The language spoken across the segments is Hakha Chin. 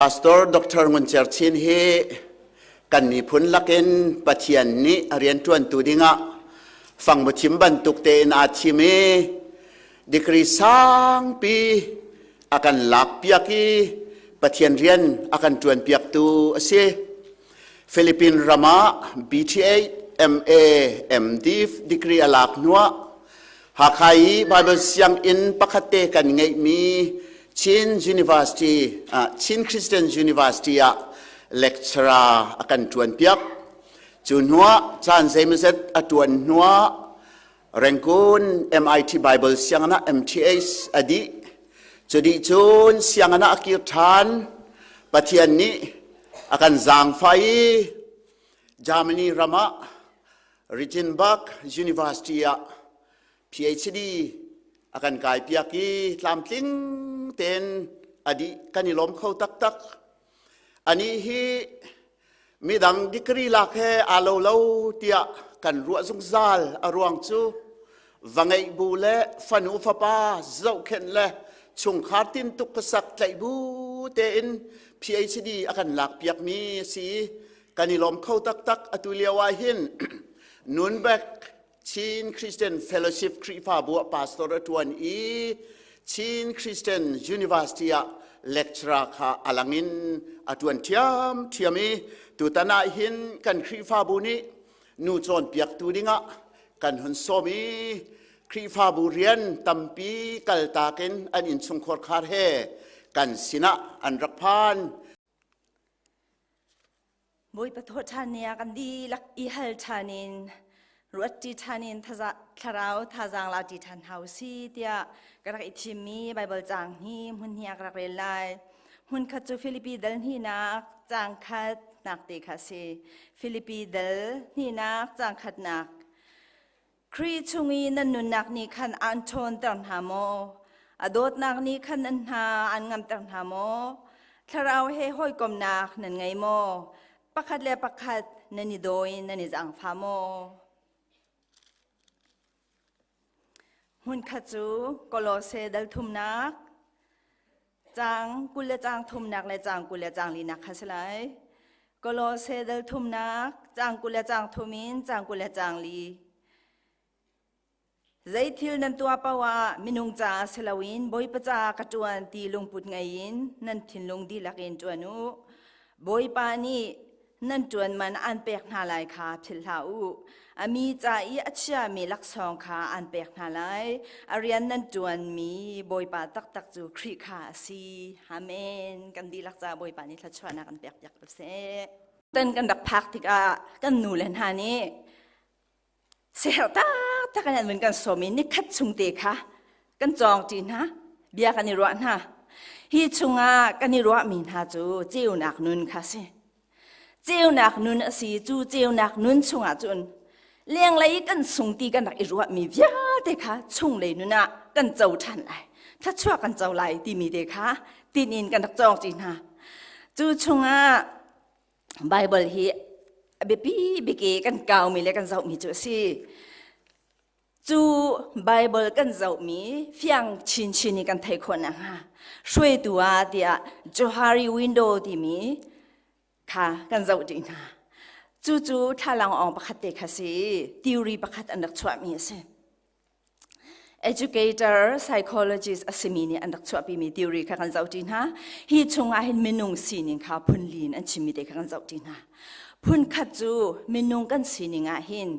Pastor Dr. Ngun Cer Chin hi kan miphun lakin Pathian nih a rianṭuantu dingah fangmu thim bantuk tein aa thim i degree sangpi a kan lakpiak i Pathian rian a kan ṭuanpiaktu a si. Philippine ram ah BTA MA MD degree a lak hnuah Hakha i Bible sianginn pakhat te kan ngeihmi Chin University ah Chin Christian University ah lecturer a kan ṭuanpiak. Cu hnuah caan zeimawzet a ṭuan hnuah Rangoon MIT Bible sianginn ah MTH a dih. Cu dih cun sianginn ah a kir ṭhan. Pathian nih a kan zaangfah i Germany ram ah Rittenberg University ah PhD a kan kaipiak i tlamtling tein a dih kan i lawm kho taktak. Anih hi midang degree lak he aa lo lo tiah kan ruah zungzal a ruang cu va ngeih bu le fanu fapa zohkhenh le chungkhar tintuk khuasak tlaih bu tein PhD a kan lak piakmi a si kan i lawm kho taktak atu lio ah hin Nunbek Chin Christian Fellowship Khrihfabu ah pastor a ṭuan i Chin Christian University ah lecturer kha a langin a ṭuan ṭhiamṭhiam i tutan ah hin kan Khrihfabu nih nu cawnpiaktu dingah kan hun sawm i Khrihfabu rian tampi kaltak in an innchungkhar khar he kan sinah an rak phan. Bawipa thawhṭhan ni ah kan dihlak i hal ṭhan in ruatṭi ṭhan in thlarau thazaang la ṭi ṭhan hna u si tiah ka rak i thimmi Baibal caang hi hmun hi ah ka rak rel lai. Hmun khat cu Filipi dal hnihnak caang khat nak te kha a si. Filipi dal hnihnak caang khatnak. Khrih chung i nan nunnak nih khan aan ṭhawnter hna maw? A dawtnak nih khan nan hna aan ngamter hna maw? Thlarau he hawikomhnak nan ngei maw? Pakhat le pakhat nan i daw in nan i zaangfah maw? Hmunkhat cu Kolose dal thumnak caang 20 le caang thumnak le caang 20 le caang linak kha si lai. Kolose dal thumnak caang 20 le caang thum in caang 20 le caang li. Zei thil nan tuah paoh ah minung caah si loin Bawipa caah ka ṭuan ti lungput ngei in nan thinlung dihlak in ṭuan u. Bawipa nih nan ṭuan man aan pek hna lai kha philh hlah u. A mi ca i a chiami laksawng kha aan pek hna lai. A rian nan ṭuanmi Bawipa taktak cu Khrih kha a si. Amen. Kan dihlak ca Bawipa nih thluachuahnak an pek piak ko seh. Tan kan rak phak tikah kan nu le hna nih seher taktak in an vun kan sawm i nikhat chung te kha kan cawng ṭi hna bia kan i ruah hna hi chungah kan i ruahmi hna cu ceunak nun kha si ceunak nun a si cu ceunak nun chungah cun lenglei kan sung ti kan rak i ruahmi vialte kha chunglei nun ah kan co ṭhan lai thluachuah kan co lai timi te kha tin in kan rak cawng ṭi hna cu chungah Bible hi a biapi bik i kan kaumi le kan zohmi cu a si. Cu Bible kan zohmi fiang chinchin i kan theih khawh nakhnga hruaitu ah tiah Johari window timi kha kan zoh ṭi hna. Cucu thlalang awng pakhat te kha si theory pakhat an rak chuahmi a si. Educator psychologist a simi nih an rak chuahpimi theory kha kan zohṭi hna. Hi chungah hin minung sining kha phunli in an chimmi te kha kan zohṭi hna. Phunkhat cu minung kan sining ah hin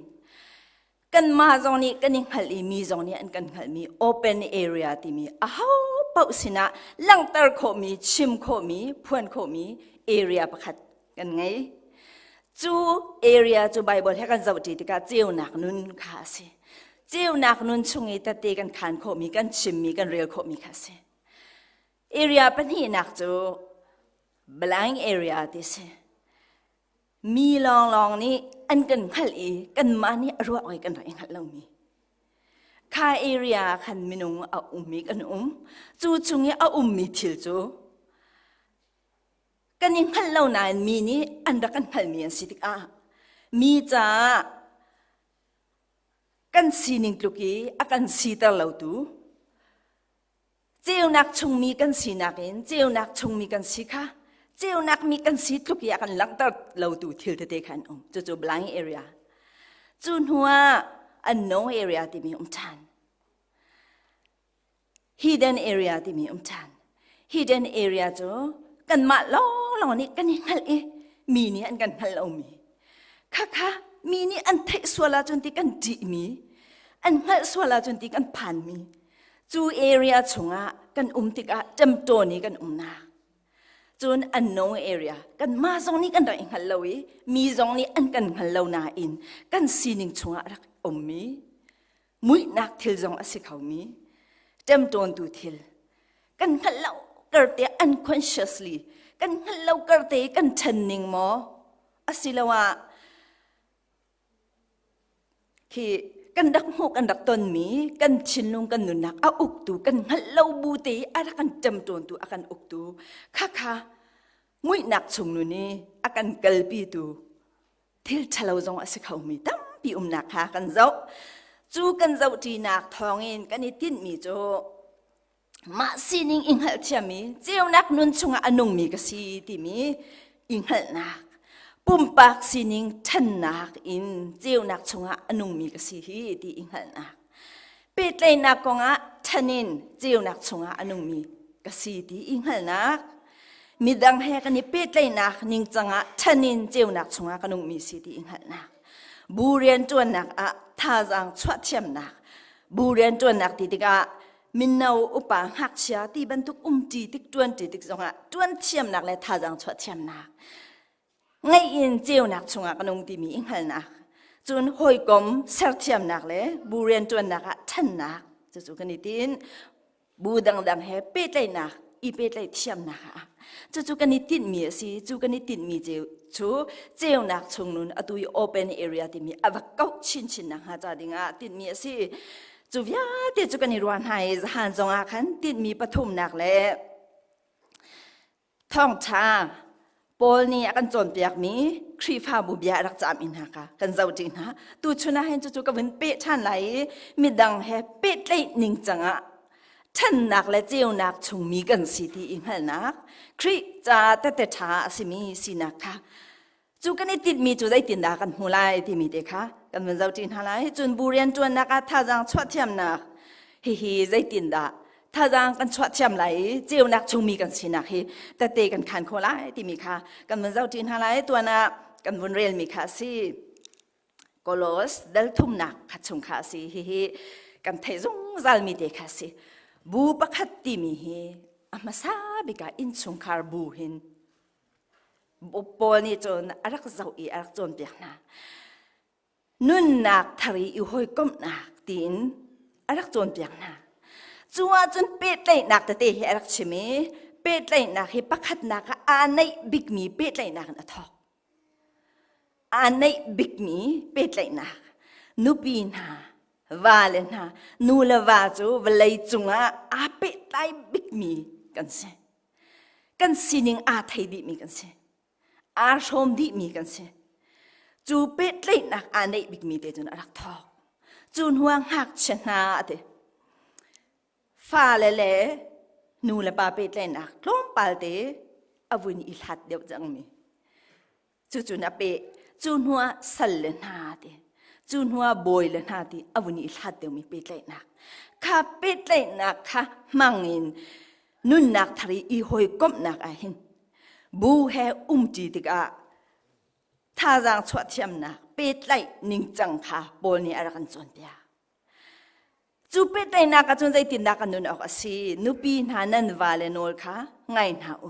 kanmah zong nih kan i hngalh i mi zong nih an kan hngalhmi open area timi aho paoh sinah langhter khawhmi, chim khawhmi, phuan khawhmi area pakhat kan ngei. Cu area cu Bible he kan zohṭi tikah ceunak nun kha a si. Ceunak nun chung i tette kan khaan khawhmi, kan chimmi, kan rel khawhmi kha a si. Area pahnihnak cu blind area ti si. Mi lawnglawng nih an kan hngalh i kanmah nih a ruah i kan rak i hngalh lomi. Kha area khan minung a um i kan um. Cu chung i a ummi thil cu kan i hngalh lo nain mi nih an rak kan hngalhmi an si tikah mi caah kan sining tluk i a kan siter lotu ceunak chungmi kan sinak in ceunak chungmi kan si kha. Ceunak mi kan si tluk i a kan langhter lotu thil tete kha an um. Cucu blind area. Cu hnu ah unknown area timi um ṭhan. Hidden area timi um ṭhan. Hidden area cu kanmah lawnglawng nih kan i hngalh i mi nih an kan hngalh lomi. Khakha mi nih an theih sual ahcun ti kan ṭihmi, an hngalh sual ahcun ti kan phanmi. Cu area chungah kan um tikah ṭemṭawn i kan umnak. Cun unknown area kanmah zong nih kan rak i hngal lo i mi zong nih an kan hngal lo nain kan sining chungah rak ummi muihnak thil zong a si khomi ṭemṭawntu thil kan hngalh lo karte unconsciously kan hngalh lo karte kan ṭhen ning maw asiloah khi kan rak hmuh kan rak tonmi kan thinlung kan nunnak a uktu kan hngalh lo bu te a rak kan ṭemṭawntu a kan uktu khakha muihnak chung nun i a kan kalpitu thil ṭhalo zong a si khomi tampi umnak kha kan zoh. Cu kan zohṭinak thawngin kan i tinhmi cu mah sining i hngalhthiam i ceunak nun chungah a nungmi ka si timi i hngalhnak pumpak sining ṭhannak in ceunak chungah a nungmi ka si hi ti i hngalhnak pehtlaihnak kongah ṭhan in ceunak chungah a nungmi ka si ti i hngalhnak midang he kan i pehtlaihnak ningcang ah ṭhan in ceunak chungah ka nungmi si ti i hngalhnak bu rianṭuannak ah thazaang chuah thiamnak bu rianṭuannak ti tikah mino upa ngakchia ti bantuk umṭi tik ṭuanṭi tik zongah ṭuan thiamnak le thazaang chuah thiamnak ngaih in ceunak chungah ka nung timi i hngalhnak cun hawikom serthiamnak le bu rianṭuannak ah ṭhannak cucu kan i tin bu dangdang he pehtlaihnak i pehtlaih thiamnak ah cucu kan i tinhmi a si cu kan i tinhmi cu ceunak chung nun atu i open area timi a va kauh chinchin nakhnga ca dingah tinhmi a si cu vialte cu kan i ruah hna i zahan zongah khan tinhmi pathumnak le Thawngṭha Paul nih a kan cawnpiakmi Khrihfabu bia a rak caam in hna kha kan zohṭi hna. Tuchun ah hin cucu ka vun peh ṭhan lai i midang he pehtlaih ningcang ah ṭhannak le ceunak chungmi kan si ti i hngalhnak Khrih ca tehte ṭha a simi sinak kha cu kan i tinhmi cu zeitindah kan hmu lai timi te kha kan vun zohṭi hna lai. Cun bu rianṭuannak ah thazaang chuah thiamnak hihi zeitindah thazaang kan chuah thiam lai i ceunak chungmi kan sinak hi tette kan khan khawh lai timi kha kan vun zohṭi hna lai. Tuan ah kan vun relmi kha a si. Kolos dal thumnak kha chung kha a si. Hihi kan theih zungzalmi te kha a si. Bu pakhat timi hi a hmasa bik ah innchungkhar bu hin Paul nih cun a rak zoh i a rak cawnpiak hna. Nunnak thar i i hawikomhnak tiin a rak cawnpiak hna. Cu ahcun pehtlaihnak tete hi a rak chim i pehtlaihnak hi pakhatnak ah aa neih bikmi pehtlaihnak in a thawk. Aa neih bikmi pehtlaihnak nupi hna vale hna nu le va cu vawlei cungah aa pehtlai bikmi kan si. Kan sining aa thei dihmi kan si. Aa hrawm dihmi kan si. Cu pehtlaihnak aa neih bikmi te cun a rak thawk. Cu hnuah ngakchia hna a ti. Fale le nu le pa pehtlaihnak tlawmpal te a vun i hlat deuh cangmi. Cucun a peh. Cu hnuah sal le hna ti. Cu hnuah bawi le hna ti a vun i hlat deuhmi pehtlaihnak. Kha pehtlaihnak kha hmang in nunnak thar i i hawikomhnak ah hin bu he umṭi tikah thazaang chuah thiamnak pehtlaih ningcang kha Paul nih a rak kan cawnpiak. Cu pehtlaihnak ah cun zeitindah kan nun awk a si? Nupi hna nan vale nawl kha ngai hna u.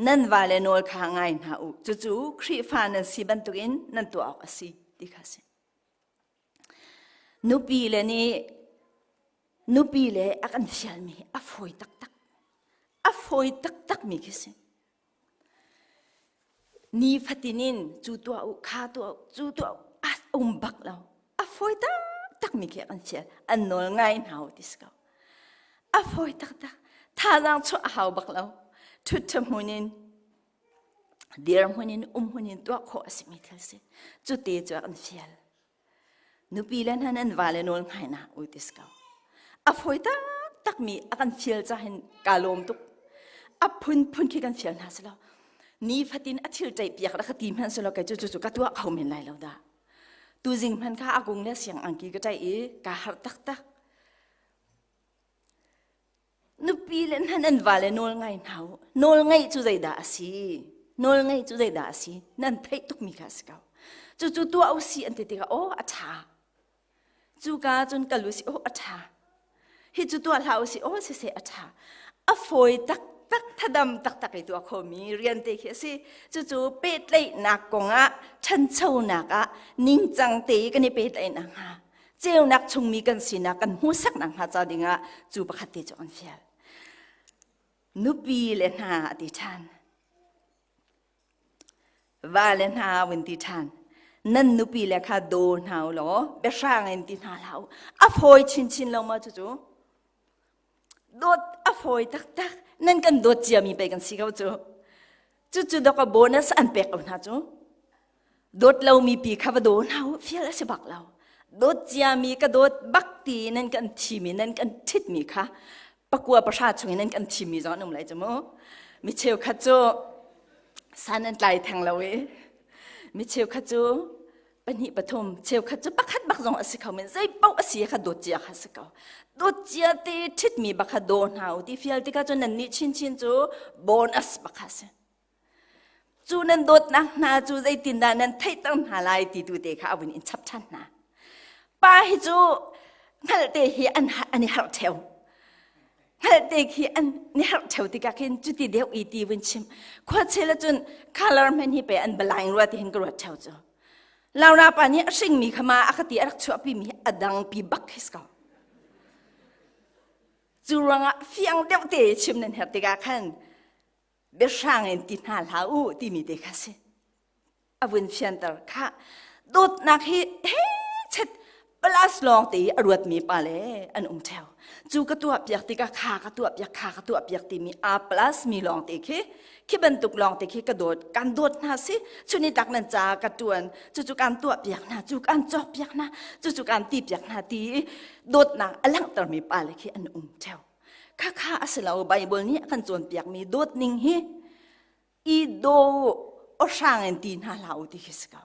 Nan vale nawl kha ngai hna u. Cucu Khrihfa nan si bantukin nan tuah awk a si ti kha a si. Nupi le nih nupi le a kan fialmi a fawi taktak. A fawi taktakmi khi si. Nifatin in cu tuah u, kha tuah u, cu tuah u, a um bak lo. A fawi taktakmi khi an fial. An nawl ngai hna u ti si ko. A fawi taktak. Thazaang chuah a hau bak lo. Ṭhut hmun in, dir hmun in, um hmun in tuah khawh a simi thil si. Cu te cu an fial. Nupi le hna nan vale nawl ngai na ui ti si ko. A fawi taktakmi a kan fial ca hin kaa lawm tuk. A phunphun khi kan fial hna si lo. Nifatin a thil ṭaih piak rak ka ti hmanh selaw kei cu cu ka tuah kho men lai lo dah. Tuzing hmanh kha a kung le siang angki ka ṭaih i kaa harh taktak. Nupi le hnan an va le nawl ngai hna u. Nawl ngaih cu zeidah a si? Nawl ngaih cu zeidah a si? Nan theih tukmi kha a si ko. Cucu tuah u si an ti tikah aw a ṭha. Cuka cun kal u si aw a ṭha. Hi cu tuah hlah u si aw siseh a ṭha. A fawi taktak thadam taktak i tuah khomi rian te khi a si. Cucu pehtlaihnak kongah ṭhanchonak ah ningcang te i kan i pehtlaihnak hnga ceunak chungmi kan sinak kan hmuhsaknak hnga ca dingah cu pakhat te cu an fial. Nupi le hna a ti ṭhan. Va le hna vun ti ṭhan. Nan nupi le kha daw hna u law biahrang in ti hna hlah u. A fawi chinchin lo maw cucu? Dawt a fawi taktak. Nan kan dawt ciami pei kan si ko cu. Cucu dawk a bonus an pek ko hna cu. Dawt lomi pi kha va daw hna u fial a si bak lo. Dawt ciami ka dawt bak ti nan kan thimi nan kan ṭhitmi kha pakua pahra chung in nan kan thimi zong an um lai cu mu. Mi cheukhat cu san an tlai theng lo i mi cheukhat cu pahnih pathum cheukhat cu pakhat bak zong a si kho men zei paoh a si kha dawt cia kha si ko. Dawt cia te ṭhitmi bak kha daw hna u ti fial tikah cun nan nih chinchin cu bonus bak kha si. Cu nan dawtnak hna cu zeitindah nan theihter hna lai ti tu te kha a vun in chap ṭhan hna. Pa hi cu hngalhte hi an, an i harh ṭheo. Hngalhte khi an i harh ṭheo tikah khin cuti deuh i ti vun chim. Khuachel cun color hman hi pe an balaing rua ti hin ka ruat ṭheo cu. Laura pa nih a hringmi kha ma a ka ti a rak chuahpimi hi a dangpi bak khi si ko. Cu ruangah fiang deuh te chim nan herh tikah khan biahrang in ti hna hlah u timi te kha si a vun fianter kha dawtnak hi he chet plus lawng te i a ruatmi pa le an um theo cu ka tuah piak tikah kha ka tuah piak kha ka tuah piak timi a plus mi lawng te khi khi bantuk lawng te khi ka dawt kan dawt hna si chuni tak nan ca ka tuan cu cu kan tuah piak hna cu kan cawk piak hna cu cu kan ti piak hna ti dawtnak a langhtermi pa le khi an um theo Khakha a si lo Baibal nih a kan cawnpiakmi dawtning hi i daw awhrang in ti hna hlah u ti khi si ko.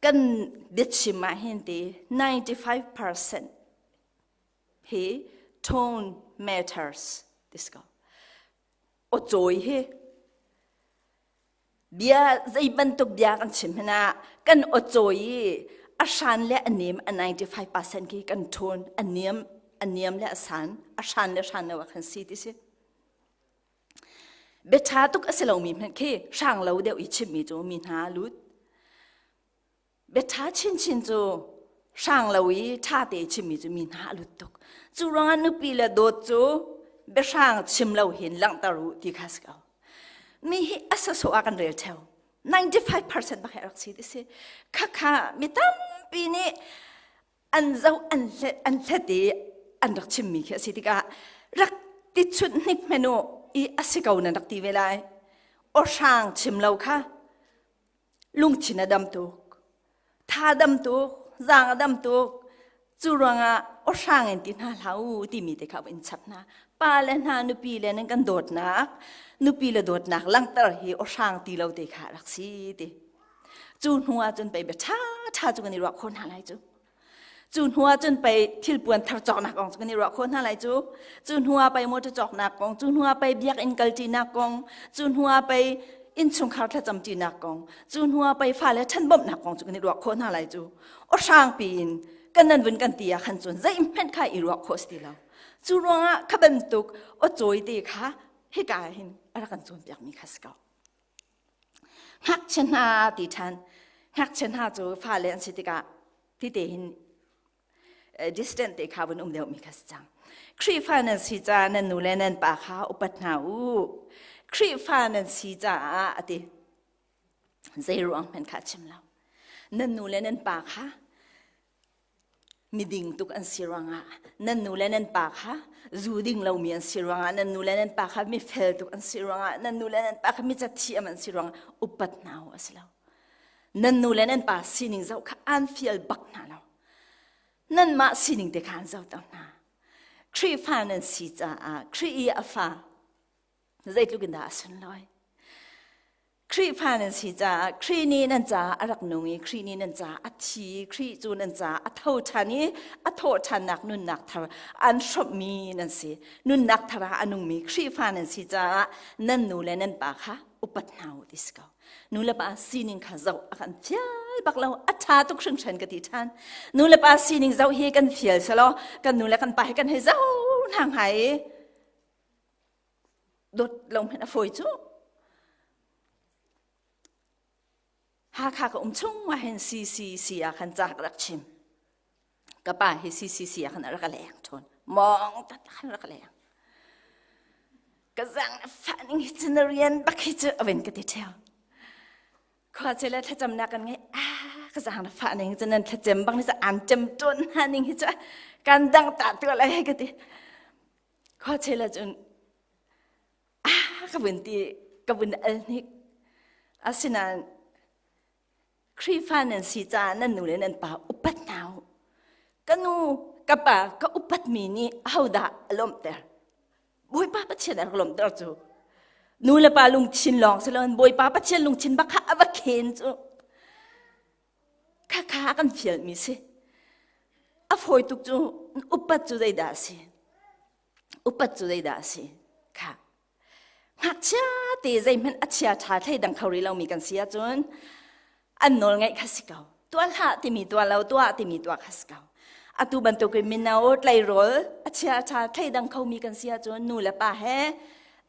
Kan biachim ah hin ti 95% hi tone matters ti si ko. Aw cawi hi Bia zei bantuk bia kan chim hmanh ah kan awcawi i a hran le a nem a 95% khi kan ṭhawn a niam a niam le a san a hran le hran lo ah khan si ti si. Bia ṭha tuk a si lomi hmanh khi hrang lo deuh i chimmi cu mi hna lut. Biaṭha chinchin cu hrang lo i ṭha te chimmi cu mi hna a lut tuk. Cu ruangah nupi le dawt cu biahrang chim lo hin langhter u ti kha si ko. Mi hi a sawsawh ah kan rel ṭheo. 95% bak hi a rak si ti si. Khakha mi tampi nih an zoh an hlet an hlet i an rak chimmi khi a si tikah rak ti chunh hnik hmenh u i a si ko nan rak ti ve lai. Aw hrang chim lo kha lungthin a dam tuk tha dam tuk zaang a dam tuk cu ruangah awhrang in ti hna hlah u timi te kha in chap hna pa le hna nupi le nan kan dawtnak nupi le dawtnak langhter hi awhrang ti lo te kha rak si ti cu hnu ah cun pei bia ṭha ṭha cu kan i ruah khawh hna lai cu Cu hnu ah cun pei thilpuan thar cawknak kong cu kan i ruah khawh hna lai cu. Cu hnu ah pei motor cawknak kong, cu hnu ah pei biakinn kalṭinak kong, cu hnu ah pei innchungkhar thlacamṭinak kong, cu hnu ah pei fale ṭhanbawmhnak kong cu kan i ruah khawh hna lai cu. Awhrang piin kan nan vun kan ti ah khan cun zeihmanh kha i ruah khawh si ti lo. Cu ruangah kha bantuk aw te kha hika hin a rak kan cawnpiakmi kha si ko. Ngakchia hna ti ṭhan. Ngakchia hna cu fale an si tikah tite hin distant te kha vun um deuhmi kha si cang. Khrihfa nan si caah nan nu le nan pa kha upat hna u. Khrihfa nan si caah a ti. Zei ruang hmanh kha chim lo. Nan nu le nan pa kha miding tuk an si ruangah nan nu le nan pa kha zu ding lomi an si ruangah nan nu le nan pa kha mifel tuk an si ruangah nan nu le nan pa kha mi cathiam an si ruangah upat hna u a si lo nan nu le nan pa sining zoh kha an fial bak hna lo nanmah sining te kha an zoh ter hna. Khrihfa nan si caah Khrih i a fa zeitluk in dah a sunlawi. Khrihfa nan si caah Khrih nih nan caah a rak nung i Khrih nih nan caah a thi i Khrih cu nan caah a tho ṭhan i a thawh ṭhannak nunnak thar an hrawmhmi nan si. Nunnak thar ah a nungmi Khrihfa nan si caah nan nu le nan pa kha upat hna u ti si ko. Nu le pa sining kha zoh a kan fial bak lo a ṭha tuk hringhran ka ti ṭhan. Nu le pa sining zoh hi kan fial selaw kan nu le kan pa hi kan hei zoh hna hnga i dawt lo hmanh a fawi cu. Hakha ka um chung ah hin CCC ah khan ca ka rak chim. Ka pa hi CCC ah khan a rak leng ṭhawn. Mong tat khan rak leng. Ka zang na fa ning hi cu na rian bak hi cu a ven ka ti ṭheo. Khua ce le thlacamnak kan ngei. Ah, ka zang na fa ning cu nan thlacem bang ni cu an cem ṭawn hna ning hi cu kan dang ta tu lai ka ti. Khua ce le cun ah ka vun ti ka vun al hnik asinain Khrihfa nan si caah nan nu le nan pa upat hna u ka nu ka pa ka upatmi nih ahodah a lawmhter Bawipa Pathian a rak lawmhter cu nu le pa lungthin lawng si loin Bawipa Pathian lungthin bak kha a va khen cu khakha a kan fialmi si a fawi tuk cu upat cu zeidah a si Upat cu zeidah a si? Kha. Ngakchia te zeihmanh a chia ṭha thleidang kho rih lomi kan si ahcun an nawl ngaih kha si ko. Tuah hlah timi tuah lo, tuah timi tuah kha si ko. Atu bantukin mino tleirawl a chia ṭha thleidang khomi kan si ahcun nu le pa he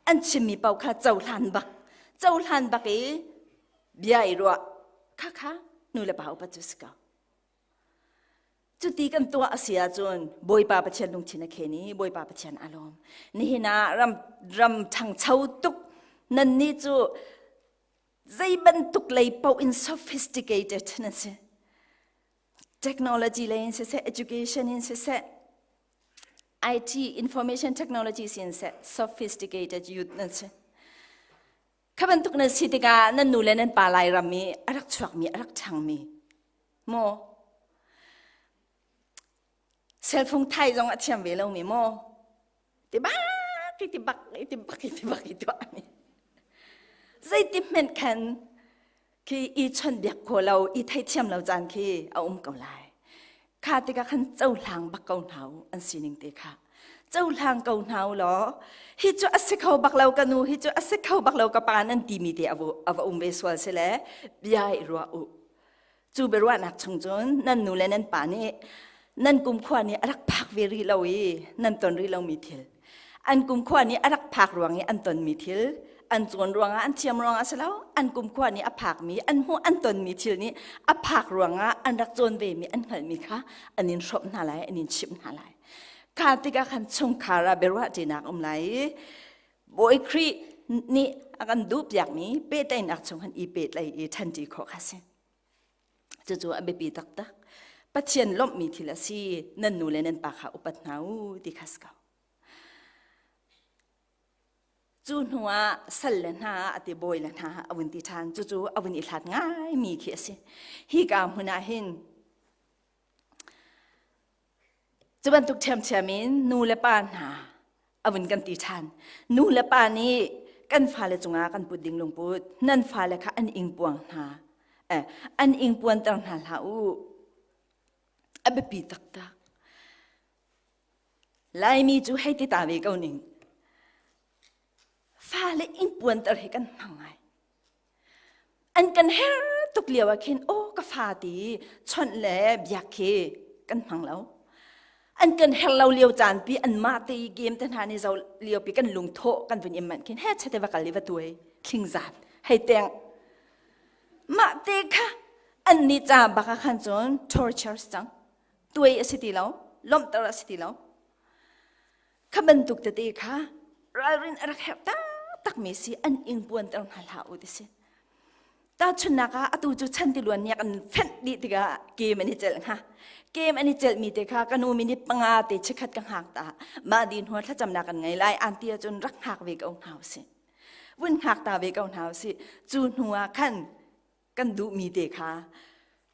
an chimmi paoh kha cohlan bak. Cohlan bak i bia i ruah kha kha nu le pa upat cu si ko. Cuti kan tuah a si ahcun Bawipa Pathian lungthin a khen i Bawipa Pathian aa lawm. Nihin ah ram, ram ṭhangcho tuk nannih cu zei bantuk lei paoh in sophisticated nan si. Technology lei in siseh, education in siseh, IT information technology sin seh, sophisticated youth nan si. Kha bantuk nan si tikah nan nu le nan pa Lairam i a rak chuakmi, a rak ṭhangmi maw? Cellphone thai zong a thiam ve lomi maw? Ti bak ti bak ti bak ti bak i tuahmi. Zeiti hmanh khan khi i chawnhbiak khawh lo, i theithiam lo caan khi a um ko lai. Kha tikah khan cohlang bak ko hna u an sining te kha. Cohlang ko hna u law hi cu a si kho bak lo ka nu hi cu a si kho bak lo ka pa nan timi te a va um ve sual si le bia i ruah u. Cu biaruahnak chung cun nan nu le nan pa nih nan kumkhua nih a rak phak ve rih lo i nan ton rih lomi thil an kumkhua nih a rak phak ruang i an tonmi thil an cawn ruangah an thiam ruangah si lo an kumkhua nih a phakmi an hmuh an tonmi thil nih a phak ruangah an rak cawn vemi an hngalhmi kha an in hrawmh hna lai an in chimh hna lai kha tikah khan chungkhar ah biaruahṭinak um lai i Bawi Khrih nih a kan duhpiakmi pehtlaihnak chung han i pehtlaih i ṭhanṭi khawh kha si. Cucu a biapi taktak. Pathian lawmhmi thil a si. Nan nu le nan pa kha upat hna u ti kha si ko. Cu hnu ah sal le hna a ti bawi le hna a vun ti ṭhan. Cucu a vun i hlat ngaimi khi a si. Hi ka hmun ah hin Cu bantuk ṭhiamṭhiam in nu le pa hna a vun kan ti ṭhan. Nu le pa nih kan fale cungah kan put ding lungput, nan fale kha an ingpuang hna. Eh, an ingpuanter hna hlah u. A biapi taktak. Laimi cu hei ti ta ve ko ning. Fale ingpuanter hi kan hmang ngai. An kan her tuk lio ah khin aw ka fa ti chawnh le biak khi kan hmang lo. An kan her lo lio caan pi anmah te i game te hna nih zo lio pi kan lungthawh kan vun im manh khin he chate va kal i va tuai thling zat hei teng mah te kha an ni ca bak ah khan cun tortures cang tuai a si ti lo lawmhter a si ti lo Kha bantuk tete kha ralrin a rak herh taktakmi si an ingpuanter hna hlah u ti si. Tahchunhnak ah atu cu chan tiluan nih an fenh dih tikah game an i celh hnga. Game an i celhmi te kha ka nu minute panga te chikkhat ka hngak ta. Mah din hnu thlacamnak kan ngei lai an ti ahcun rak hngak ve ko hna usih. Vun hngak ta ve ko hna usih. Cu hnu ah khan kan duhmi te kha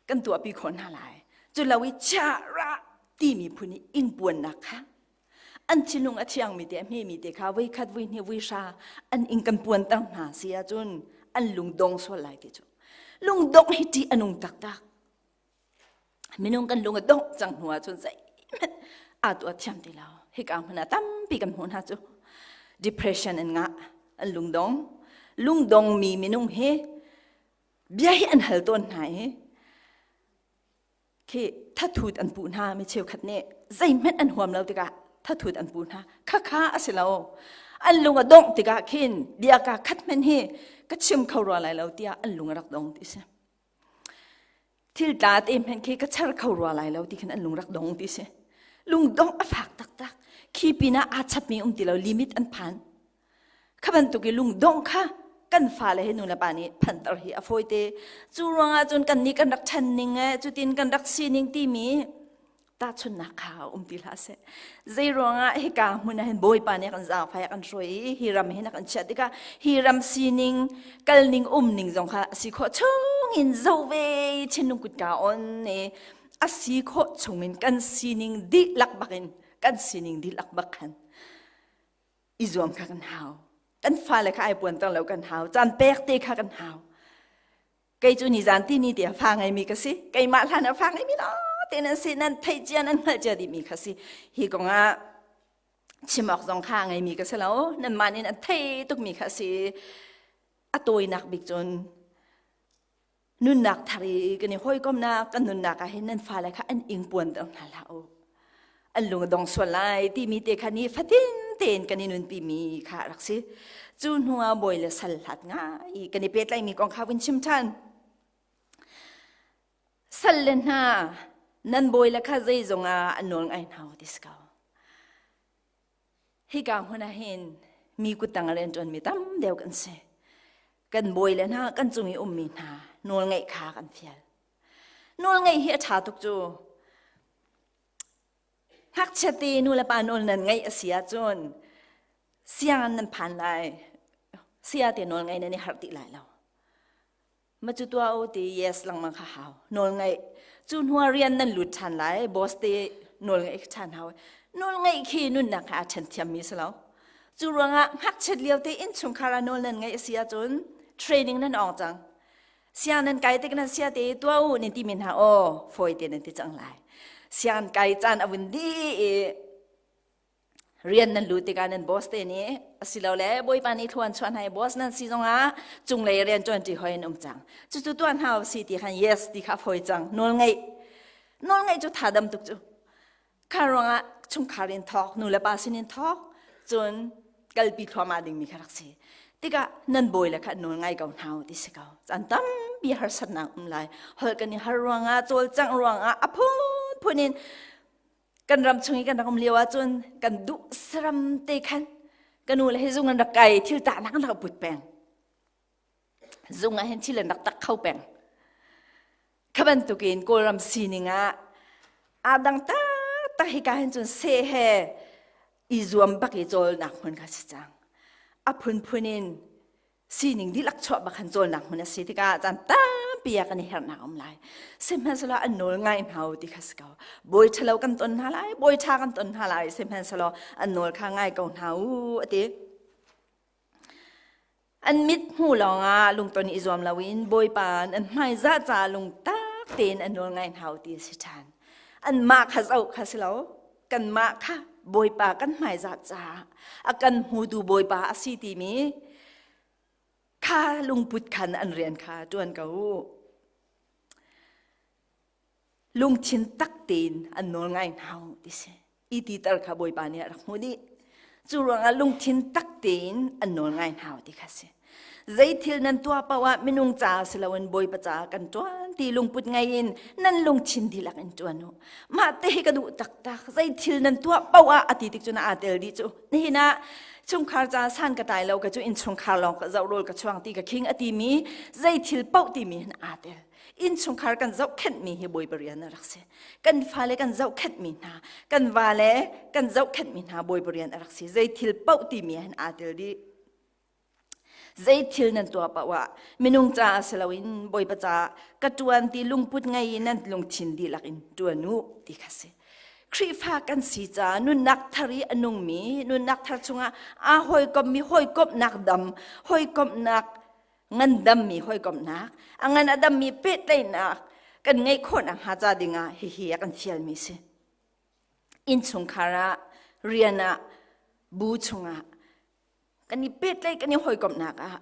kan tuahpi khawh hna lai. Cu lo i chia ra timi phun i ingpuannak kha. An thinlung a thiangmi te a hmemi te kha voi khat voi hnih voi hra an ing kan puanter hna si ahcun an lungdong sual lai ti cu. Lungdongh hi ṭih a nung taktak. Minung kan lung a dongh cang hnu ahcun zeihmanh aa tuah thiam ti lo. Hika hmun ah tampi kan hmuh hna cu. Depression an ngah, an lungdong. Lungdongmi minung hi bia hi an hal tawn hna i khi thathut an puh hna mi cheukhat nih zeihmanh an huam lo tikah thathut an puh hna khakha a si lo an lung a dongh tikah khin bia ka khat hmanh hi ka chim kho rua lai lo tiah an lung a rak dong ti si thil tla te hmanh khi ka char kho rua lai lo ti khin an lung rak dong ti si lungdongh a fak taktak khi pinah aa chapmi um ti lo limit an phan Kha bantuk i lungdongh kha kan fale he nulepa nih phanter hi a fawite. Cu ruangah cun kannih kan rak ṭhan ning eh, cutin kan rak sining timi tahchunhnak kha um ti hlah seh. Zei ruangah hika hmun ah hin Bawipa nih a kan zaangfai a kan hruai i hi ram hin a kan chiah tikah hi ram sining kalning umning zong kha a si khawh chungin zoh ve thinlung kutka on i a si khawh chungin kan sining dihlak bakin kan sining dihlak bak khan i zuam kha kan hau kan fale kha ai puanter lo kan hau caan pek te kha kan hau kei cu ni zan ti ni te fa ngeimi ka si keimah hlan ah fa ngeimi lo te nan si nan theih cia nan hngalh cia dihmi kha si hi kong ah chim awk zong kha ngeimi ka si lo nan mah nih an thei tukmi kha si a tawinak bik cun Nunnak thar i kan i hawikomnak kan nunnak ah hin nan fale kha an ing puanter hna hlah u. An lung a dong sual lai timi te kha ni fatin tein kan i nunpimi kha a rak si. Cu hnu ah bawi le sal hlat ngai kan i pehtlaihmi kong kha vun chim ṭhan. Sal le hna nan bawi le kha zeizong ah an nawl ngai hna u ti si ko. Hika hmun ah hin mi kuttang a rianṭuanmi tam deuh kan si. Kan bawi le hna, kan cung i ummi hna nawlngaih kha kan fial. Nawlngaih hi a ṭha tuk cu. Ngakchia te nu le pa nawl nan ngaih a si ahcun sianginn nan phan lai. Saya te nawl ngaih nan i harh ti lai lo. Ma cu tuah u ti yes lengmang kha hau. Nawl ngaih. Cu hnuah rian nan lut ṭhan lai. Boss te nawl ngaih kha ṭhan hau. Nawl ngaih khi nunnak he aa ṭhen thiammi si lo. Cu ruangah ngakchiat lio te innchungkhar ah nawl nan ngaih a si ahcun training nan awng cang. Siang nan kai tik nan sia te tuah u nan ti men hna aw fawi te nan ti cang lai. Siang kai caan a vun dih i rian nan lut tikah nan boss te nih asilole bawipa nih thluan chuah hna i boss nan si zongah cunglei rian ṭuanṭi hoi an um cang cucu tuah hna si ti khan yes ti kha fawi cang nawl ngeih nawl ngeih cu tha dam tuk cu kha ruangah chungkhar in thawk nu le pa sin in thawk cun kalpi thluahmah dingmi kha rak si tikah nan bawi le kha nawl ngai ko hna ti si ko caan tampi harsatnak um lai holh kan i har ruangah cawlcangh ruangah a phunphun in kan ram chung i kan rak um lio ahcun kan duh saram te khan ka nu le hi zung an rak kai thil tahnak an rak put peng zung ah hin thil an rak tak kho peng kha bantukin kawlram sining ah aa dang taktak hika hin cun seh he i zuam bak i cawlnak hmun kha si cang a phunphun in sining dihlak chuah bak han cawlnak hmun a si tikah caan tampi ah kan i herhnak um lai sihmanhsehlaw an nawl ngai hna u ti kha si ko bawi ṭhalo kan ton hna lai bawi ṭha kan ton hna lai sihmanhsehlaw an nawl kha ngai ko hna u a ti an mit hmu lawngah lungton i zuam loin bawipa an hmaizah ca lungtak tein an nawl ngai hna u ti a si ṭhan anmah kha zoh kha si lo kanmah kha Bawipa kan hmaizah caah a kan hmutu Bawipa a si timi kha lungput khan an rian kha ṭuan ko u. Lungthin tak tein an nawl ngai hna u ti si. I titer kha Bawipa nih a rak hmuh dih. Cu ruangah lungthin tak tein an nawl ngai hna u ti kha si. Zeithil nan tuah paoh ah minung ca si loin Bawipa ca kan ṭuan ti lungput ngei in nan lungthin dihlak in ṭuan u. Mah te hi ka duh taktak. Zeithil nan tuah paoh ah a ti tik cun aa tel dih cu. Nihin ah chungkhar ca san ka tlai lo ka cu innchungkhar lawng ka zoh rawl ka chuang ti ka khing a timi zeithil paoh timi hin aa tel. Innchungkhar kan zohkhenhmi hi Bawipa rian a rak si. Kan fale kan zohkhenhmi hna, kan vale kan zohkhenhmi hna Bawipa rian a rak si. Zeithil paoh timi hin aa tel dih. Zeithil nan tuah paoh ah minung caah si loin Bawipa caah ka ṭuan ti lungput ngei in nan lungthin dihlak in ṭuan u ti kha si. Khrihfa kan si caah nunnak thar i a nungmi, nunnak thar chungah aa hawikommi hawikomhnak dam, hawikomhnak ngandammi hawikomhnak, a ngan a dammi pehtlaihnak kan ngeih khawh nakhnga ca dingah hihi a kan fialmi si. Innchungkhar ah, rian ah, bu chungah kan i pehtlaih kan i hawikomhnak ah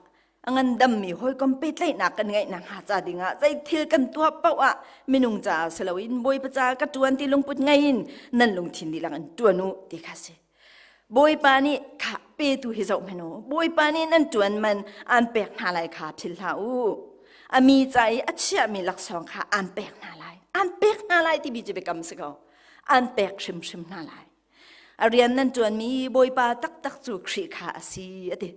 a ngandammi hawikom pehtlaihnak kan ngeih nakhnga ca dingah zei thil kan tuah paoh ah minung caah si loin Bawipa caah ka ṭuan ti lungput ngei in nan lungthin dihlak in ṭuan u ti kha si. Bawipa nih kha petu hi zoh hmanh u. Bawipa nih nan ṭuan man aan pek hna lai kha philh hlah u. A mi ca i a chiahmi laksawng kha aan pek hna lai. Aan pek hna lai timi cu biakam si ko. Aan pek hrimhrim hna lai. A rian nan ṭuanmi Bawipa taktak cu Khrih kha a si, a ti.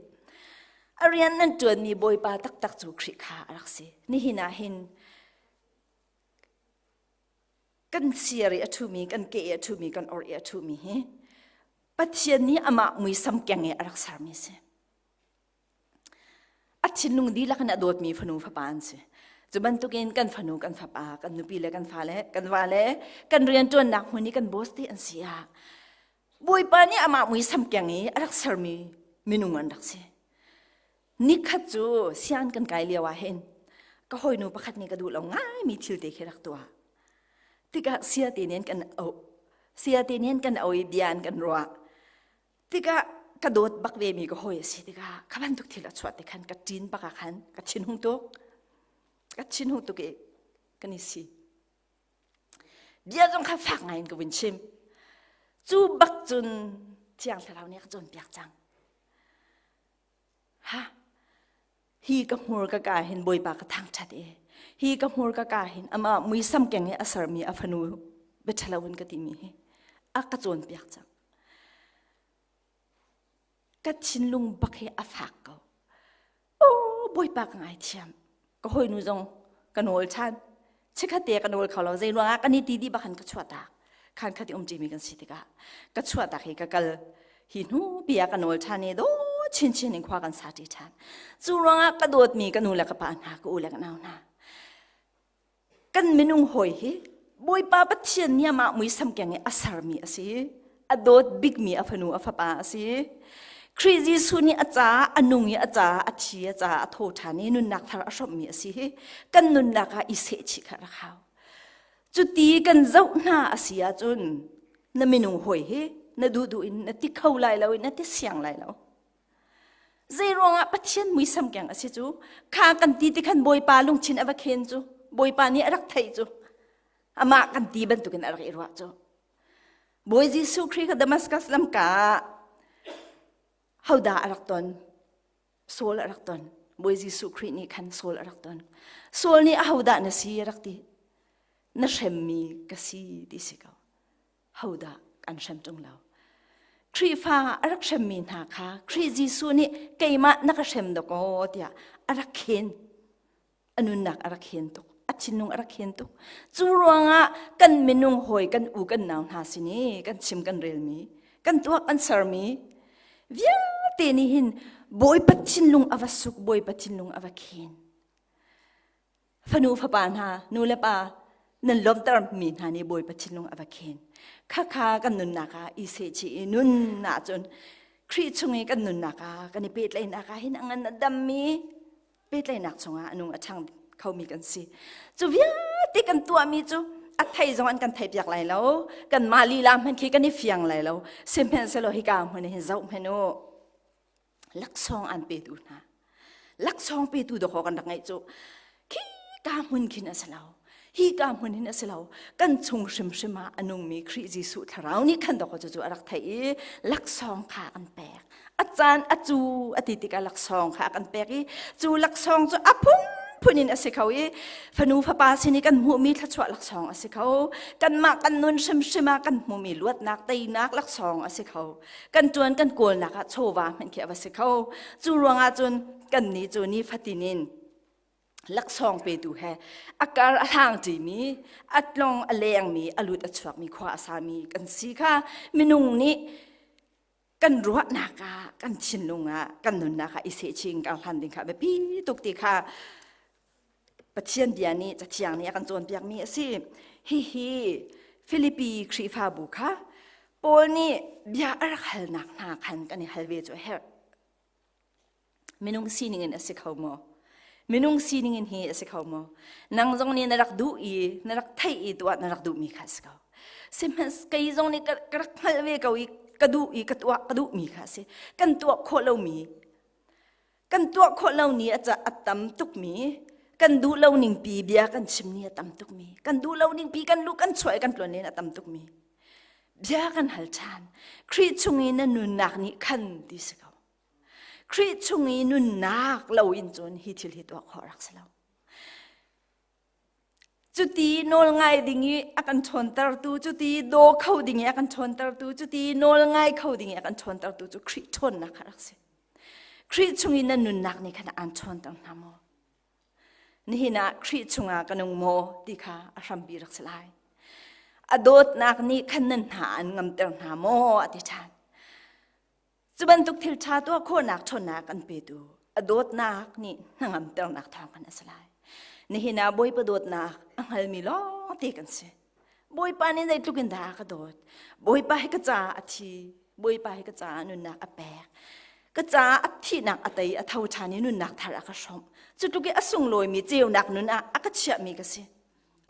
A rian nan ṭuanmi Bawipa taktak cu Khrih kha a rak si. Nihin ah hin kan sir i a ṭhumi, kan ke i a ṭhumi, kan or i a ṭhumi hi Pathian nih amah muisam keng i a rak sermi a si. A thinlung dihlak in a dawtmi fanu fapa an si. Cu bantukin kan fanu kan fapa, kan nupi le kan fale, kan vale, kan rianṭuannak hmun i kan boss te an si ah Bawipa nih amah muisam keng i a rak sermi minung an rak si. Nikhat cu sian kan kai lio ah hin ka hawinu pakhat nih ka duh lo ngaimi thil te khi rak tuah. Tikah sia te nih an kan auh. Sia te nih an kan auh i bia an kan ruah. Tikah ka dawt bak ve mi ka hawi a si tikah kha bantuk thil a chuah te khan ka ṭin bak ah khan ka thinhung tuk. Ka thinhung tuk i kan i si. Bia zong kha fak ngai in ka vun chim. Cu bak cun Thiang Thlarau nih a ka cawnpiak cang. Ha hi ka hmur ka ka hin Bawipa ka thangṭhat i hi ka hmur ka ka hin amah muisam keng i a sermi a fanu biaṭhalo in ka timi hi a ka cawnpiak cang. Ka thinlung bak hi a fak ko. Oh, Bawipa ka ngaithiam. Ka hawinu zong ka nawl ṭhan. Chikkhat te ka nawl kho lo. Zei ruangah kan i ti dih bak khan ka chuahtak. Khan khat i um ṭimi kan si tikah ka chuahtak hi ka kal hi hnu pi ah ka nawl ṭhan i daw chinchin in khua kan sa ṭi ṭhan. Cu ruangah ka dawtmi ka nu le ka pa hna, ka u le ka nau hna, kan minung hawi hi Bawipa Pathian nih amah muisam keng i a sermi a si. A dawt bikmi a fanu a fapa a si. Khrih Jesuh nih a caah a nung i a caah a thi a caah a tho ṭhan i nunnak thar a hrawmhmi a si hi kan nunnak ah i sehchih kha rak hau. Cuti kan zoh hna a si ahcun na minung hawi hi na duhduh in na ti kho lai lo i na ti siang lai lo. Zei ruangah Pathian muisam keng a si cu? Kha kan ti ti khan Bawipa lungthin a va khen cu. Bawipa nih a rak theih cu. Amah kan ti bantukin a rak i ruah cu. Bawi Jesuh Khrih kha Damascus lamka ah hodah a rak ton? Saul a rak ton. Bawi Jesuh Khrih nih khan Saul a rak ton. Saul nih ahodah na si a rak ti. Na hremmi ka si ti si ko. Hodah kan hrem ṭung lo. Khrihfa a rak hremmi hna kha Khrih Jesuh nih keimah na ka hrem dawkaw tiah a rak khen. A nunnak a rak khen tuk. A thinlung a rak khen tuk. Cu ruangah kan minung hawi kan u kan nau hna sin i kan chim kan relmi, kan tuah kan sermi vialte nih hin Bawipa thinlung a va suk, Bawipa thinlung a va khen. Fanu fapa hna, nu le pa nan lawmhtermi hna nih Bawipa thinlung a va khen. Khakha kan nunnak ah i sehchih i nun ahcun Khrih chung i kan nunnak ah kan i pehtlaihnak ah hin a ngan a dammi pehtlaihnak chungah a nung a ṭhang khomi kan si. Cu vialte kan tuahmi cu a thei zong an kan theipiak lai lo. Kanmah lila hmanh khi kan i fiang lai lo. Sihmanhsehlaw hika hmun hin zoh hmanh u. Laksawng an petu hna. Laksawng petu dawkaw kan rak ngeih cu khi ka hmun khin a si lo. Hi ka hmun hin a si lo. Kan chung hrimhrim ah a nungmi Khrih Jesuh thlarau nih khan dawkaw cu cu a rak theih i laksawng kha an pek. A caan a cu a ti tikah laksawng kha a kan pek i cu laksawng cu a phunphun in a si kho i fanu fapa sin i kan hmuhmi thluachuah laksawng a si kho. Kanmah kan nun hrimhrim ah kan hmuhmi luatnak teinak laksawng a si kho. Kan ṭuan kan kawlnak ah chawva hmanh khi a va si kho. Cu ruangah cun kannih cu nifatin in laksawng petu he a kar a hlang ṭimi, a tlong a lengmi, a lut a chuakmi khua a sami kan si kha minung nih kan ruahnak ah, kan thinlung ah, kan nunnak ah i sehching kan hlan ding kha biapi tuk ti kha Pathian bia nih Cathiang nih a kan cawnpiakmi a si. Hihi Filipi Khrihfabu kha Paul nih bia a rak halnak hna khan kan i hal ve cu a herh. Minung sining in a si kho maw? Minung sining in hi a si kho maw? Nang zong nih na rak duh i na rak theih i tuah na rak duhmi kha a si ko. Sihmanhsehlaw kei zong nih ka rak hngalh ve ko i ka duh i ka tuah ka duhmi kha a si. Kan tuah khawh lomi kan tuah khawh lo ni a a tam tukmi kan duh lo ning pi bia kan chim ni a tam tukmi kan duh lo ning pi kan lu kan chuah i kan tluan len a tam tukmi bia kan hal ṭhan Khrih chung i na nunnak nih khan ti si ko Khrih chung i nunnak lo in cun hi thil hi tuah khawh rak si lo Cuti nawl ngai ding i a kan ṭhawntertu, cuti daw kho ding i a kan ṭhawntertu, cuti nawl ngai kho ding i a kan ṭhawntertu cu Khrih ṭhawnnak kha rak si. Khrih chung i na nunnak nih khan aan ṭhawnter hna maw? Nihin ah Khrih chungah ka nung maw ti kha a hrampi rak si lai. A dawtnak nih khan nan hna an ngamter hna maw a ti ṭhan. Cu bantuk thil ṭha tuah khawhnak ṭhawnnak an petu a dawtnak nih hnangamternak thawng khan a si lai. Nihin ah Bawipa dawtnak a hngalmi lawngte kan si. Bawipa nih zeitluk in dah a ka dawt. Bawipa hi ka caah a thi. Bawipa hi ka caah nunnak a pek. Ka caah a thihnak a tei a tho ṭhan i nunnak thar a ka hrawmh. Cu tluk i a sunglawimi ceunak nun ah a ka chiahmi ka si.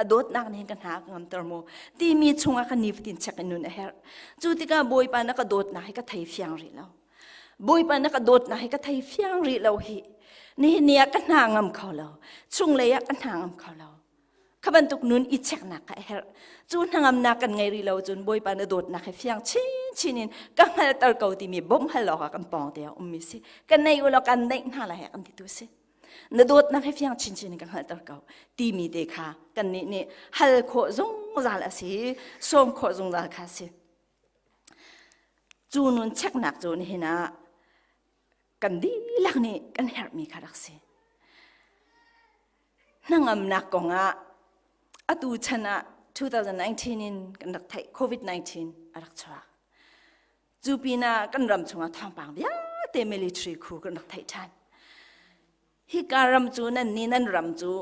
A dawtnak nih ka hna ka ngamter maw timi chungah ka nifatin check in nun a herh. Cu tikah Bawipa na ka dawtnak hi ka thei fiang rih lo. Bawipa na ka dawtnak hi ka thei fiang rih lo hi. Nihin ni ah ka hna ngam kho lo. Chunglei ah ka hna ngam kho lo. Kha bantuk nun i checknak kha a herh. Cu hnangamnak kan ngei rih lo cun Bawipa na dawtnak hi fiang chinchin in ka hngalter ko timi bawmh hal awkah kan pawng te ah ummi si. Ka nei u law kan neih hna lai kan ti tu si. Na dawtnak hi fiang chinchin in ka hngalhter ko timi te kha kannih nih hal khawh zungzal a si, sawm khawh zungzal kha a si. Cu nun cheknak cu nihin ah kan dihlak nih kan herhmi kha rak si. Hnangamnak kongah atu chan ah 2019 in kan rak theih COVID-19 a rak chuak. Cu pinah kan ram chungah thawngpang vialte military khu kan rak theih ṭhan. Hika ram cu nan ni nan ram cu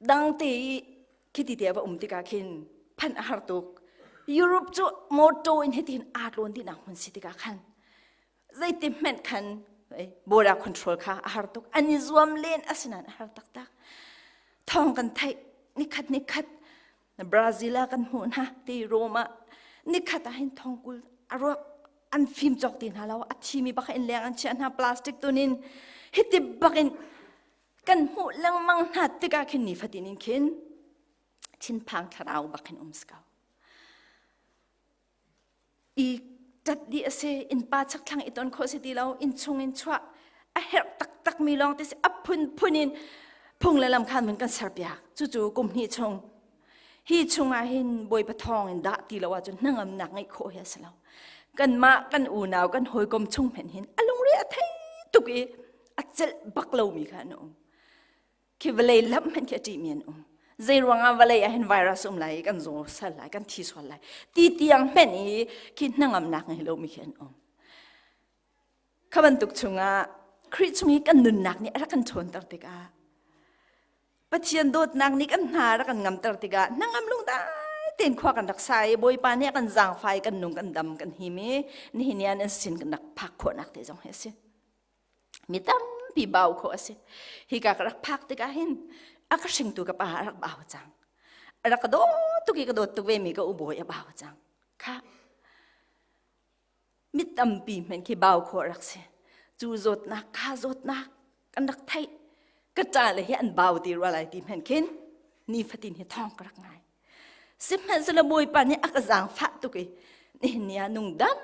dangte i khiti te va um tikah khin phanh a har tuk. Europe cu motor in hitin aa tlawn dihnak hmun si tikah khan zeiti hmanh khan border control kha a har tuk. An i zuam len asinain a har taktak. Thawng kan theih nikhat nikhat Brazil ah kan hmuh hna ti Rome ah nikhat ah hin thongkul a ruak an fim cawk ti hna lo a thimi bak in leng an chiah hna plastic tunin hiti bakin kan hmuh lengmang hna tikah khin nifatin in khin thinphang thlarau bak hin um si ko I ṭat dih a si. Innpa chakthlang i ton khawh si ti lo. Innchung in chuah a herh taktakmi lawng te si. A phunphun in phung le lam khan mun kan serpiak. Cucu kum hnih chung. Hi chungah hin Bawipa thawng in dah ti lo ahcun hnangamnak ngeih khawh hi a si lo. Kanmah kan unau kan hawikom chung hmenh hin a lungre a thei tuk i a celh bak lomi kha an um. Khi vawlei lamh hmanh khi a ṭihmi an um. Zei ruangah vawlei ah hin virus um lai i kan zaw sal lai, kan thi sual lai ti tiang hmenh i khi hnangamnak ngei lomi khi an um. Kha bantuk chungah Khrih chung i kan nunnak nih a rak kan ṭhawnter tikah Pathian dawtnak nih kan hna a rak kan ngamter tikah hnangam lungdai tein khua kan rak sa i Bawipa nih a kan zaangfai kan nung kan dam kan him i nihin ni ah nan sin kan rak phak khawhnak te zong hi a si. Mi tampi bau khawh a si. Hika ka rak phak tikah hin a ka hringtu ka pa a rak bau cang. A rak ka dawt tuk i ka dawt tuk ve mi ka ubawi a bau cang. Kha mi tampi hmanh khi bau khawh rak si. Cu zawtnak kha zawtnak kan rak theih. Ka ṭa le hi an bau ti rua lai ti hmanh khin nifatin hi thawng ka rak ngai. Sihmanhsehlaw Bawipa nih a ka zaangfah tuk i nihin ni ah nungdam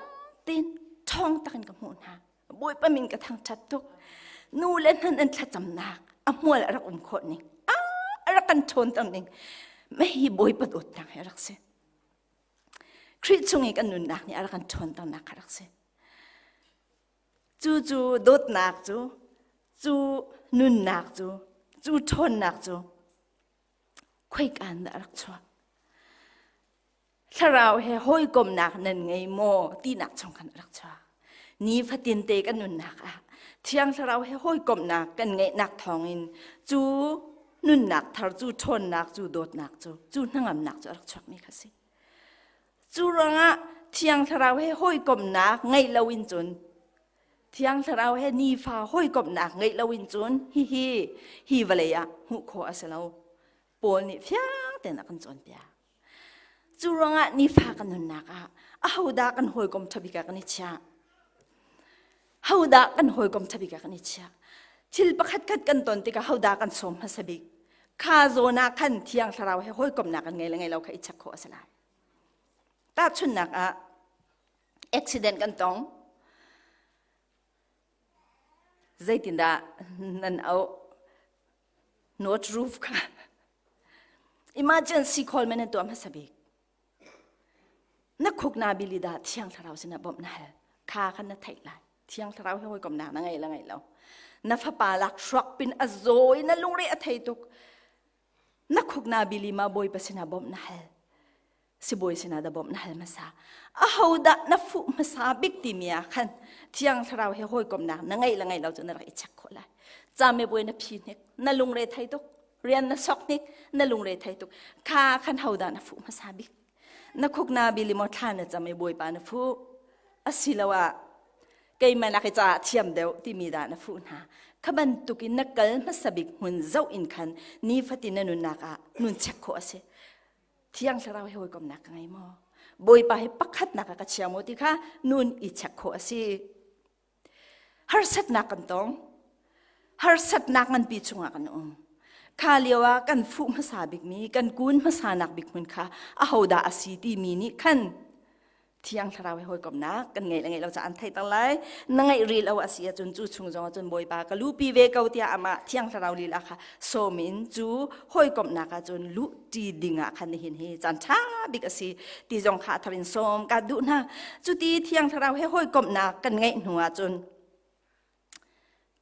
tein ṭhawng takin ka hmuh hna. Bawipa min ka thangṭhat tuk. Nu le hnan an thlacamnak a hmual a rak um khawh ning, a rak kan ṭhawnter ning, mei Bawipa dawtnak hi a rak si. Khrih chung i kan nunnak nih a rak kan ṭhawnternak kha rak si. Cu cu dawtnak cu, cu nunnak cu, cu ṭhawnnak cu khoika in dah a rak chuah? Thlarau he hawikomnak nan ngei maw tinak chung khan a rak chuak. Nifatin te kan nunnak ah Thiang Thlarau he hawikomhnak kan ngeihnak thawngin cu. nunnak thar cu ṭhawnnak cu dawtnak cu cu hnangamnak cu a rak chuakmi kha si. Cu ruangah Thiang Thlarau he hawikomhnak ngeih loin cun Thiang Thlarau he nifa hawikomhnak ngeih loin cun hihi hi vawlei ah hmuh khawh a si lo. Paul nih fiang tein a kan cawnpiak. Cu ruangah nifa kan nunnak ah ahodah kan hawikom ṭha bik ah kan i chiah? Hodah kan hawikom ṭha bik ah kan i chiah? Thil pakhatkhat kan ton tikah hodah kan sawm hmasa bik? Kha zawn ah khan Thiang Thlarau he hawikomhnak kan ngei le ngei lo kha i check khawh a si lai. Tahchunhnak ah accident kan tong. Zeitindah nan auh? North roof kha. Emergency call men nan tuah hmasa bik. Na khuk na bili dah Thiang Thlarau sinah bawmh na hal. Kha khan na theih lai. Thiang Thlarau he hawikomnak na ngei le ngei lo. Na fapa lak hruak pin a zaw i na lungre a thei tuk. Na khuk na bili ma Bawipa sinah bawmh na hal. Sibawi sinah dah bawmh na hal hmasa. Aho dah na fuh hmasa bik timi ah khan Thiang Thlarau he hawikomnak na ngeih le ngeih lo cu na rak i check khawh lai. Camibuai na phi hnik, na lungre thei tuk. Rian na sok hnik na lungre thei tuk kha khan hodah na fuh hmasa bik na khuk na bili maw thla na cam i bawipa na fuh asiloah keimah nak i caah thiam deuh timi dah na fuh hna kha bantukin na kal hmasa bik hmun zoh in khan nifatin na nunnak ah nun check khawh a si thiang thlarau he hawikomnak ka ngei maw bawipa hi pakhatnak ah ka chia maw ti kha nun i check khawh a si Harsatnak kan tong. Harsatnak nganpi chungah kan um. Kha lio ah kan fuh hmasa bikmi, kan kun hmasanak bik hmun kha ahodah a si timi nih khan Thiang Thlarau he hawikomhnak kan ngeih le ngeih lo ca an theihter lai. Na ngeih rih lo a si ahcun cu chung zong ahcun Bawipa ka lupi ve ko tiah amah Thiang Thlarau lila kha sawm in cu hawikomhnak ahcun luh ṭi ding ah khan nihin hi caan ṭha bik a si ti zong kha a thar in sawm ka duh hna. Cuti Thiang Thlarau he hawikomhnak kan ngeih hnu ahcun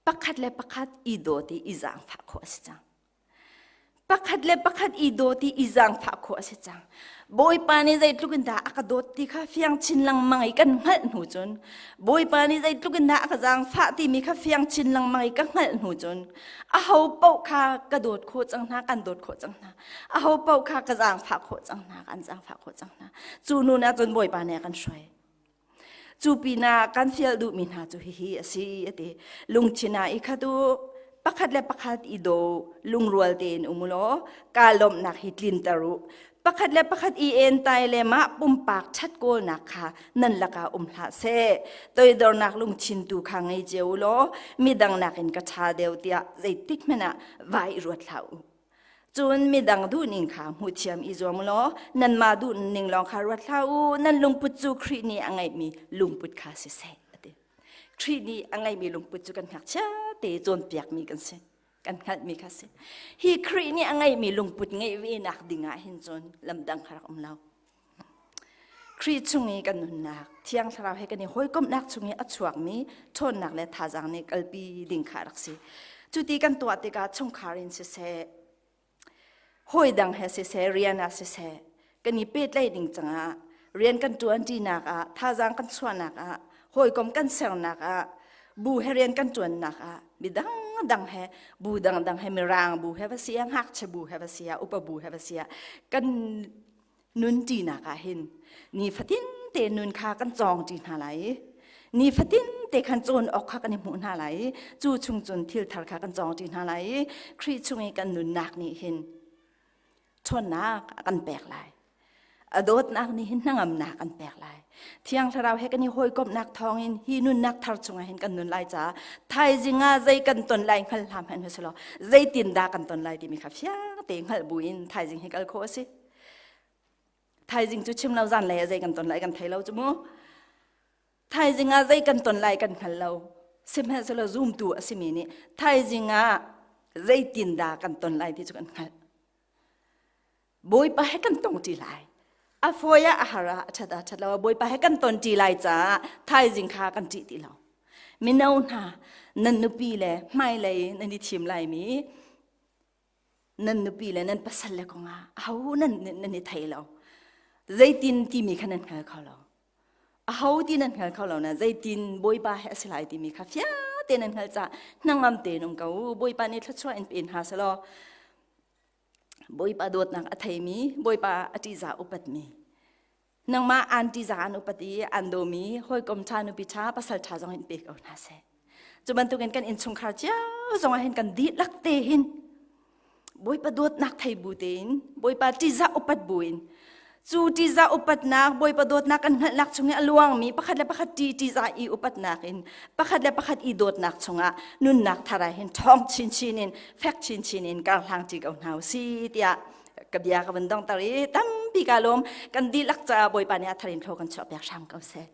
pakhat le pakhat i dawt i i zaangfah khawh a si cang. Pakhat le pakhat i dawt i i zaangfah khawh a si cang. Bawipa nih zeitluk in dah a ka dawt ti kha fiang chin lengmang i kan hngalh hnu cun Bawipa nih zeitluk in dah a ka zaangfah timi kha fiang chin lengmang i ka hngalh hnu cun aho paoh kha ka dawt khawh cang hna kan dawt khawh cang hna aho paoh kha ka zaangfah khawh cang hna kan zaangfah khawh cang hna cu nun ah cun Bawipa nih a kan hruai Cu pinah kan fial duhmi hna cu hihi a si a ti. Lungthin ah i khat u, pakhat le pakhat i daw, lungrual tein um u law kaa lawmhnak hi tlinter u. Pakhat le pakhat i entai le mah pumpak ṭhat kawlnak kha nan lakah um hlah seh. Toidornak lungthin tu kha ngei cio u law midang nakin ka ṭha deuh tiah zeitik hmanh ah vai i ruat hlah u. Cun midang duhning kha hmuhthiam i zuam law nanmah duhning lawng kha ruat hlah u nan lungput cu Khrih nih a ngeihmi lungput kha siseh a ti. Khrih nih a ngeihmi lungput cu kan ngakchia te cawnpiakmi kan si kan hngalhmi kha si. Hi Khrih nih a ngeihmi lungput ngeih ve nak ding ah hin cun lamdang kha rak um lo. Khrih chung i kan nunnak, Thiang Thlarau he kan i hawikomhnak chung i a chuakmi ṭhawnnak le thazaang nih kalpi ding kha a rak si. Cuti kan tuah tikah chungkhar in siseh, hawi dang he siseh, rian ah siseh, kan i pehtlaih ding cangah rian kan ṭuanṭinak ah, thazaang kan chuahnak ah, hawikom kan sernak ah, bu he rian kan ṭuannak ah, midang dang he, bu dangdang he, mirang bu he va si ah, ngakchia bu he va si ah, upa bu he va si ah, kan Nunṭinak ah hin nifatin te nun kha kan cawng ṭi hna lai i nifatin te khan cawn awk kha kan i hmuh hna lai i cu chung cun thil thar kha kan cawng ṭi hna lai i Khrih chung i kan nunnak nih hin ṭhawnnak a kan pek lai. A dawtnak nih hin hnangamnak an pek lai. Thiang Thlarau he kan i hawikomhnak thawngin hi nunnak thar chungah hin kan nun lai caah thaizing ah zei kan ton lai hngal hlah hmanh hna zeitin dah kan ton lai timi kha fiang te hngalh buin thaizing hi kal khawh a si. Thaizing cu chim lo zanlei ah zei kan ton lai kan thei lo cu mu. Thaizing ah zei kan ton lai kan hngal lo. Sihmanhsehlaw zumtu a simi nih thaizing ah zeitin dah kan ton lai ti cu kan hngalh. Bawipa he kan tong ṭi lai. A fawi ah a har ah a ṭhat ah a ṭhat lo ah Bawipa he kan ton ṭi lai caah thaizing kha kan ṭih ti lo. Mino hna nan nupi le hmailei nan i thim laimi nan nupi le nan pasal le kongah aho nan nan i thei lo zeitin timi kha nan hngal kho lo aho ti nan hngal kho lo na zeitin bawipa he a si lai timi kha fiang te nan hngal ca hnangam tein um ko bawipa nih thluachuah in pe hna selaw. Bawipa dawtnak a theimi, Bawipa a ṭihzah upatmi. Nangmah an ṭihzah an upat i an dawmi hawikom ṭha, nupi ṭha, pasal ṭha zong in pe ko hna seh. Cu bantukin kan innchungkhar cio zongah hin kan dihlak te hin Bawipa dawtnak thei bu tein, Bawipa ṭihzah upat bu in, cu ṭihzah upatnak, Bawipa dawtnak kan hngalhnak chung i a luangmi pakhat le pakhat ṭih ṭihzah i upatnak in, pakhat le pakhat i dawtnak chungah nunnak thar ah hin ṭhawng chinchin in, fek chinchin in kar hlang ṭi ko hna u si tiah ka bia ka vun dongter i tampi ka lawm. Kan dihlak caah Bawipa nih a thar in thlaw kan chuah piak hram ko seh.